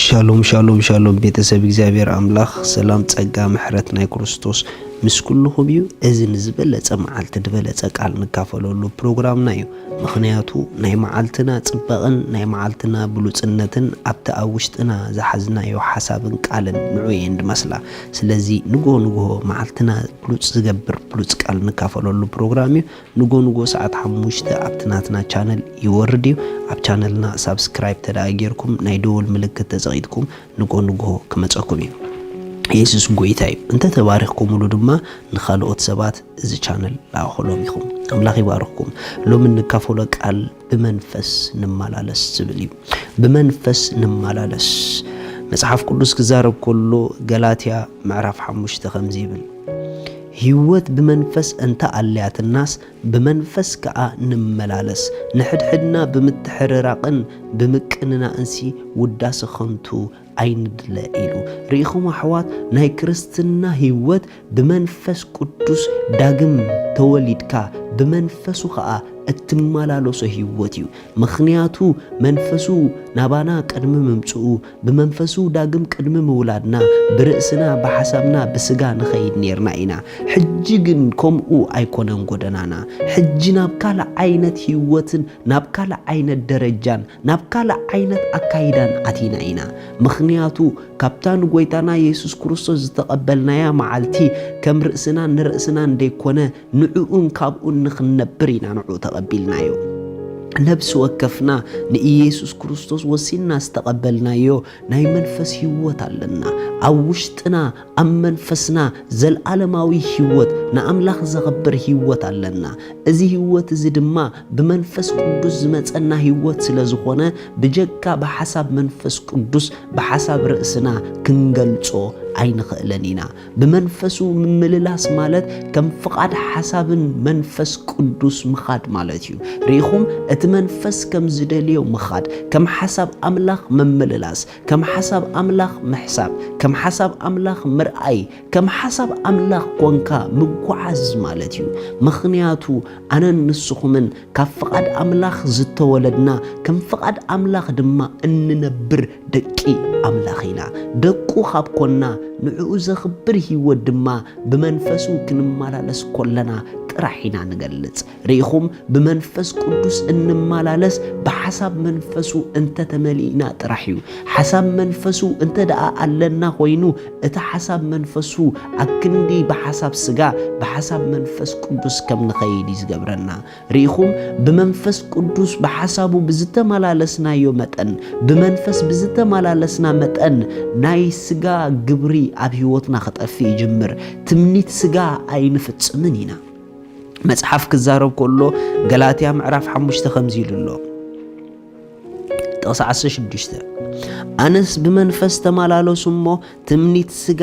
ሻሎም ሻሎም ሻሎም፣ ቤተሰብ እግዚኣብሔር ኣምላኽ ሰላም፣ ጸጋ፣ ምሕረት ናይ ክርስቶስ ምስ ኩልኹም እዩ። እዚ ንዝበለጸ መዓልቲ ዝበለጸ ቃል ንካፈለሉ ፕሮግራምና እዩ። ምኽንያቱ ናይ መዓልትና ጽባቕን ናይ መዓልትና ብሉጽነትን ኣብቲ ኣብ ውሽጥና ዝሓዝናዮ ሓሳብን ቃልን ንዑ እየን ድመስላ። ስለዚ ንግሆ ንግሆ መዓልትና ብሉጽ ዝገብር ብሉጽ ቃል ንካፈለሉ ፕሮግራም እዩ። ንጎ ንጎ ሰዓት ሓሙሽተ ኣብቲ ናትና ቻነል ይወርድ እዩ። ኣብ ቻነልና ሳብስክራይብ ተደኣ ጌርኩም ናይ ደወል ምልክት ተጸቒጥኩም ንጎ ንጎ ክመጸኩም እዩ። የሱስ ጎይታ እዩ። እንተ ተባሪኽኩምሉ ድማ ንኻልኦት ሰባት እዚ ቻነል ለኣኹሎም ኢኹም። ኣምላኽ ይባርኽኩም። ሎሚ እንካፈሎ ቃል ብመንፈስ ንመላለስ ዝብል እዩ። ብመንፈስ ንመላለስ። መጽሓፍ ቅዱስ ክዛረብ ከሎ ገላትያ ምዕራፍ ሓሙሽተ ከምዚ ይብል፣ ህይወት ብመንፈስ እንተ ኣልያትናስ ብመንፈስ ከኣ ንመላለስ፣ ንሕድሕድና ብምትሕርራቕን ብምቅንናእንሲ ውዳሰ ኸንቱ ኣይንድለ ኢሉ። ርኢኹም ኣሕዋት፣ ናይ ክርስትና ህይወት ብመንፈስ ቅዱስ ዳግም ተወሊድካ ብመንፈሱ ኸኣ እትመላለሶ ህይወት እዩ። ምኽንያቱ መንፈሱ ናባና ቅድሚ ምምጽኡ፣ ብመንፈሱ ዳግም ቅድሚ ምውላድና፣ ብርእስና፣ ብሓሳብና፣ ብስጋ ንኸይድ ኔርና ኢና። ሕጂ ግን ከምኡ ኣይኮነን ጎደናና። ሕጂ ናብ ካልእ ዓይነት ህይወትን ናብ ካልእ ዓይነት ደረጃን ናብ ካልእ ዓይነት ኣካይዳን ኣቲና ኢና። ምኽንያቱ ካብታ ንጎይታና የሱስ ክርስቶስ ዝተቐበልናያ መዓልቲ ከም ርእስናን ንርእስናን ደይኮነ ንዕኡን ካብኡን ንኽንነብር ኢና ንዕኡ ተቐቢልናዮ። ነብሲ ወከፍና ንኢየሱስ ክርስቶስ ወሲንና ዝተቐበልናዮ ናይ መንፈስ ህይወት ኣለና። ኣብ ውሽጥና፣ ኣብ መንፈስና ዘልኣለማዊ ህይወት፣ ንኣምላኽ ዘኽብር ህይወት ኣለና። እዚ ህይወት እዚ ድማ ብመንፈስ ቅዱስ ዝመጸና ህይወት ስለ ዝኾነ፣ ብጀካ ብሓሳብ መንፈስ ቅዱስ፣ ብሓሳብ ርእስና ክንገልጾ ኣይንኽእልን ኢና። ብመንፈሱ ምምልላስ ማለት ከም ፍቓድ ሓሳብን መንፈስ ቅዱስ ምኻድ ማለት እዩ። ርኢኹም፣ እቲ መንፈስ ከም ዝደልዮ ምኻድ፣ ከም ሓሳብ ኣምላኽ ምምልላስ፣ ከም ሓሳብ ኣምላኽ ምሕሳብ፣ ከም ሓሳብ ኣምላኽ ምርኣይ፣ ከም ሓሳብ ኣምላኽ ኮንካ ምጓዓዝ ማለት እዩ። ምኽንያቱ ኣነን ንስኹምን ካብ ፍቓድ ኣምላኽ ዝተወለድና፣ ከም ፍቓድ ኣምላኽ ድማ እንነብር ደቂ ኣምላኽ ኢና። ደቁ ካብ ኮና፣ ንዕኡ ዘኽብር ህይወት ድማ ብመንፈሱ ክንመላለስ ኮለና ጥራሕ ኢና ንገልጽ። ርኢኹም፣ ብመንፈስ ቅዱስ እንመላለስ ብሓሳብ መንፈሱ እንተተመሊእና ጥራሕ እዩ። ሓሳብ መንፈሱ እንተ ደኣ ኣለና ኮይኑ፣ እቲ ሓሳብ መንፈሱ ኣክንዲ ብሓሳብ ስጋ፣ ብሓሳብ መንፈስ ቅዱስ ከም ንኸይድ እዩ ዝገብረና። ርኢኹም፣ ብመንፈስ ቅዱስ ብሓሳቡ ብዝተመላለስናዮ መጠን፣ ብመንፈስ ብዝተመላለስና መጠን፣ ናይ ስጋ ግብሪ ኣብ ህይወትና ክጠፍእ ይጅምር። ትምኒት ስጋ ኣይንፍጽምን ኢና። መጽሓፍ ክዛረብ ከሎ፣ ገላትያ ምዕራፍ ሓሙሽተ ከምዚ ኢሉ ኣሎ። ጥቕሲ ዓሰርተ ሽዱሽተ፣ ኣነስ ብመንፈስ ተመላለሱ እሞ ትምኒት ስጋ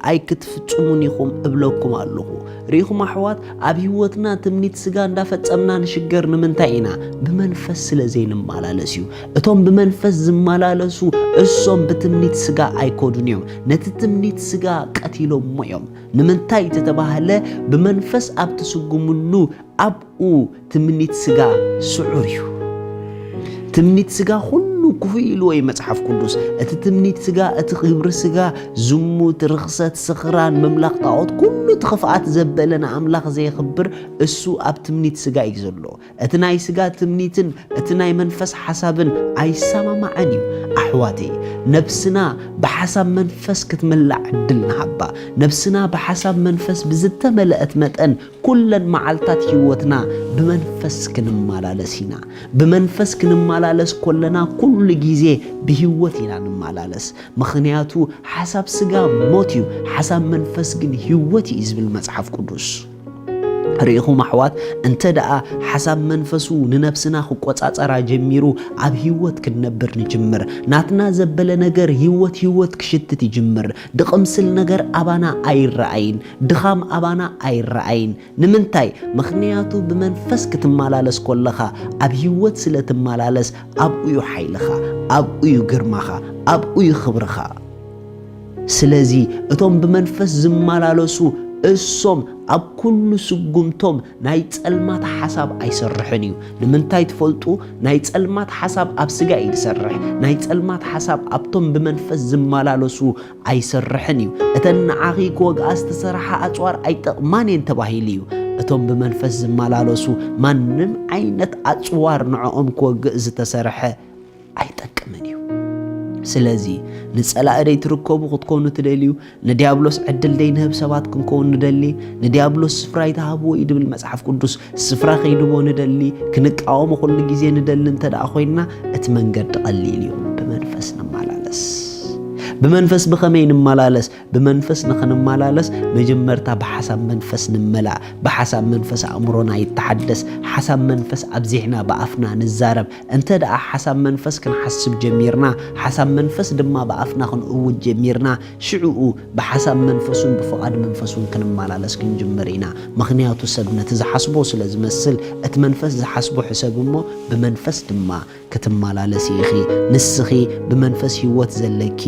ኣይክትፍጽሙን ኢኹም እብለኩም ኣለኹ። ርኢኹም ኣሕዋት፣ ኣብ ህይወትና ትምኒት ስጋ እንዳፈጸምና ንሽገር ንምንታይ ኢና? ብመንፈስ ስለ ዘይንመላለስ እዩ። እቶም ብመንፈስ ዝመላለሱ እሶም ብትምኒት ስጋ ኣይከዱን እዮም። ነቲ ትምኒት ስጋ ቀቲሎሞ እዮም። ንምንታይ ተተባህለ፣ ብመንፈስ ኣብ ትስጉምሉ ኣብኡ ትምኒት ስጋ ስዑር እዩ። ትምኒት ስጋ ኩሉ ክፉእ ኢልዎ እዩ መጽሓፍ ቅዱስ። እቲ ትምኒት ስጋ፣ እቲ ግብሪ ስጋ፣ ዝሙት፣ ርኽሰት፣ ስኽራን፣ ምምላኽ ጣዖት፣ ኩሉ እቲ ክፍኣት ዘበለ ንኣምላኽ ዘየኽብር እሱ ኣብ ትምኒት ስጋ እዩ ዘሎ። እቲ ናይ ስጋ ትምኒትን እቲ ናይ መንፈስ ሓሳብን ኣይሰማማዕን እዩ። ኣሕዋተይ፣ ነብስና ብሓሳብ መንፈስ ክትምላእ ዕድል ንሃባ። ነብስና ብሓሳብ መንፈስ ብዝተመልአት መጠን ኩለን መዓልታት ህይወትና ብመንፈስ ክንመላለስ ኢና። ብመንፈስ ክንመላለስ ኮለና ኩሉ ግዜ ብህይወት ኢና ንመላለስ። ምኽንያቱ ሓሳብ ስጋ ሞት እዩ፣ ሓሳብ መንፈስ ግን ህይወት እዩ ዝብል መጽሓፍ ቅዱስ። ርኢኹም ኣሕዋት፣ እንተ ደኣ ሓሳብ መንፈሱ ንነብስና ክቆጻጸራ ጀሚሩ፣ ኣብ ህይወት ክንነብር ንጅምር። ናትና ዘበለ ነገር ህይወት ህይወት ክሽትት ይጅምር። ድቕምስል ነገር ኣባና ኣይረኣይን፣ ድኻም ኣባና ኣይረኣይን። ንምንታይ? ምኽንያቱ ብመንፈስ ክትመላለስ ኮለኻ፣ ኣብ ህይወት ስለ ትመላለስ፣ ኣብኡ እዩ ሓይልኻ፣ ኣብኡ እዩ ግርማኻ፣ ኣብኡ እዩ ክብርኻ። ስለዚ እቶም ብመንፈስ ዝመላለሱ እሶም ኣብ ኩሉ ስጉምቶም ናይ ጸልማት ሓሳብ ኣይሰርሕን እዩ። ንምንታይ ትፈልጡ? ናይ ጸልማት ሓሳብ ኣብ ስጋ እዩ ዝሰርሕ። ናይ ጸልማት ሓሳብ ኣብቶም ብመንፈስ ዝመላለሱ ኣይሰርሕን እዩ። እተን ንዓኺ ክወግኣ ዝተሰርሓ ኣጽዋር ኣይጠቕማን እየን ተባሂሉ እዩ። እቶም ብመንፈስ ዝመላለሱ ማንም ዓይነት ኣጽዋር ንዕኦም ክወግእ ዝተሰርሐ ኣይጠቅምን እዩ። ስለዚ ንጸላኢ ደይ ትርከቡ ክትኮኑ ትደልዩ፣ ንዲያብሎስ ዕድል ደይ ንህብ ሰባት ክንከውን ንደሊ፣ ንዲያብሎስ ስፍራ ይትሃብዎ እዩ ድብል መጽሓፍ ቅዱስ። ስፍራ ከይድቦ ንደሊ፣ ክንቃወሞ ኩሉ ግዜ ንደሊ እንተ ደኣ ኮይንና፣ እቲ መንገዲ ቀሊል እዩ። ብመንፈስ ንመላለስ። ብመንፈስ ብኸመይ ንመላለስ? ብመንፈስ ንኽንመላለስ መጀመርታ ብሓሳብ መንፈስ ንመላእ። ብሓሳብ መንፈስ ኣእምሮና ይተሓደስ። ሓሳብ መንፈስ ኣብዚሕና ብኣፍና ንዛረብ። እንተ ደኣ ሓሳብ መንፈስ ክንሓስብ ጀሚርና፣ ሓሳብ መንፈስ ድማ ብኣፍና ክንእውጅ ጀሚርና፣ ሽዕኡ ብሓሳብ መንፈሱን ብፍቓድ መንፈሱን ክንመላለስ ክንጅምር ኢና። ምኽንያቱ ሰብ ነቲ ዝሓስቦ ስለ ዝመስል፣ እቲ መንፈስ ዝሓስቦ ሕሰብ እሞ ብመንፈስ ድማ ክትመላለሲ ኢኺ። ንስኺ ብመንፈስ ህይወት ዘለኪ፣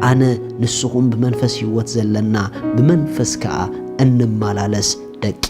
ኣነ ንስኹም ብመንፈስ ህይወት ዘለና፣ ብመንፈስ ከኣ እንመላለስ ደቂ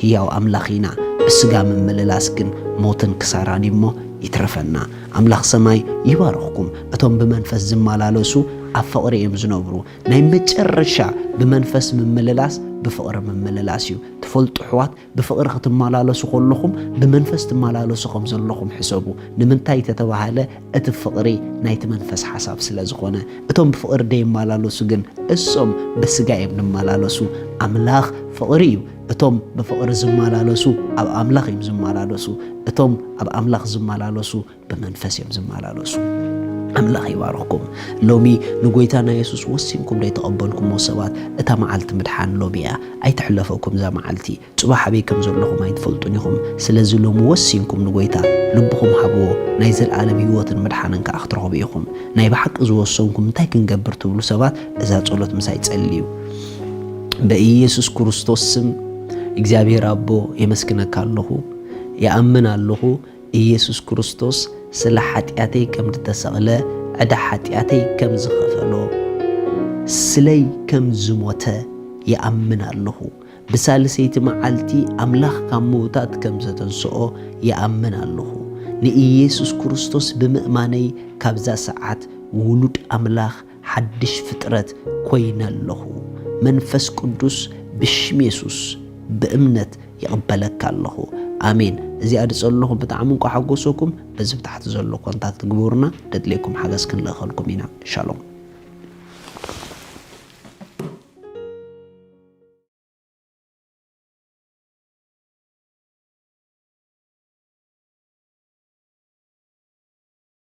ህያው ኣምላኽ ኢና። ብስጋ ምምልላስ ግን ሞትን ክሳራን እዩ እሞ ይትረፈና። ኣምላኽ ሰማይ ይባርኽኩም። እቶም ብመንፈስ ዝመላለሱ ኣብ ፍቕሪ እዮም ዝነብሩ። ናይ መጨረሻ ብመንፈስ ምምልላስ ብፍቕሪ ምምልላስ እዩ። ትፈልጡ ኣሕዋት፣ ብፍቕሪ ክትመላለሱ ከለኹም ብመንፈስ ትመላለሱ ከም ዘለኹም ሕሰቡ። ንምንታይ ተተባህለ? እቲ ፍቕሪ ናይቲ መንፈስ ሓሳብ ስለ ዝኾነ። እቶም ብፍቕሪ ደይመላለሱ ግን እሶም ብስጋ እዮም ዝመላለሱ። ኣምላኽ ፍቕሪ እዩ። እቶም ብፍቕሪ ዝመላለሱ ኣብ ኣምላኽ እዮም ዝመላለሱ። እቶም ኣብ ኣምላኽ ዝመላለሱ ብመንፈስ እዮም ዝመላለሱ። ኣምላኽ ይባርኽኩም። ሎሚ ንጎይታና የሱስ ወሲንኩም ደይተቐበልኩሞ ሰባት፣ እታ መዓልቲ ምድሓን ሎሚ እያ። ኣይትሕለፈኩም እዛ መዓልቲ። ጽባሕ ኣበይ ከም ዘለኹም ኣይትፈልጡን ኢኹም። ስለዚ ሎሚ ወሲንኩም ንጎይታ ልብኹም ሃብዎ፣ ናይ ዘልኣለም ህይወትን ምድሓንን ከኣ ክትረኽቡ ኢኹም። ናይ ብሓቂ ዝወሰንኩም እንታይ ክንገብር ትብሉ ሰባት፣ እዛ ጸሎት ምሳይ ጸልዩ። በኢየሱስ ክርስቶስ ስም እግዚኣብሔር ኣቦ የመስግነካ ኣለኹ፣ ይኣምን ኣለኹ። ኢየሱስ ክርስቶስ ስለ ሓጢኣተይ ከም ዝተሰቕለ፣ ዕዳ ሓጢኣተይ ከም ዝኸፈሎ፣ ስለይ ከም ዝሞተ ይኣምን ኣለኹ። ብሳልሰይቲ መዓልቲ ኣምላኽ ካብ ምዉታት ከም ዘተንስኦ ይኣምን ኣለኹ። ንኢየሱስ ክርስቶስ ብምእማነይ ካብዛ ሰዓት ውሉድ ኣምላኽ ሓድሽ ፍጥረት ኮይነ ኣለኹ። መንፈስ ቅዱስ ብሽም የሱስ ብእምነት ይቕበለካ ኣለኹ። ኣሜን። እዚኣ ድጸለኹ ብጣዕሚ እንቋ ሓጎሰኩም። በዚ ብታሕቲ ዘሎ ኮንታክት ግበሩና፣ ደድሌኩም ሓገዝ ክንልእኸልኩም ኢና። ሻሎም።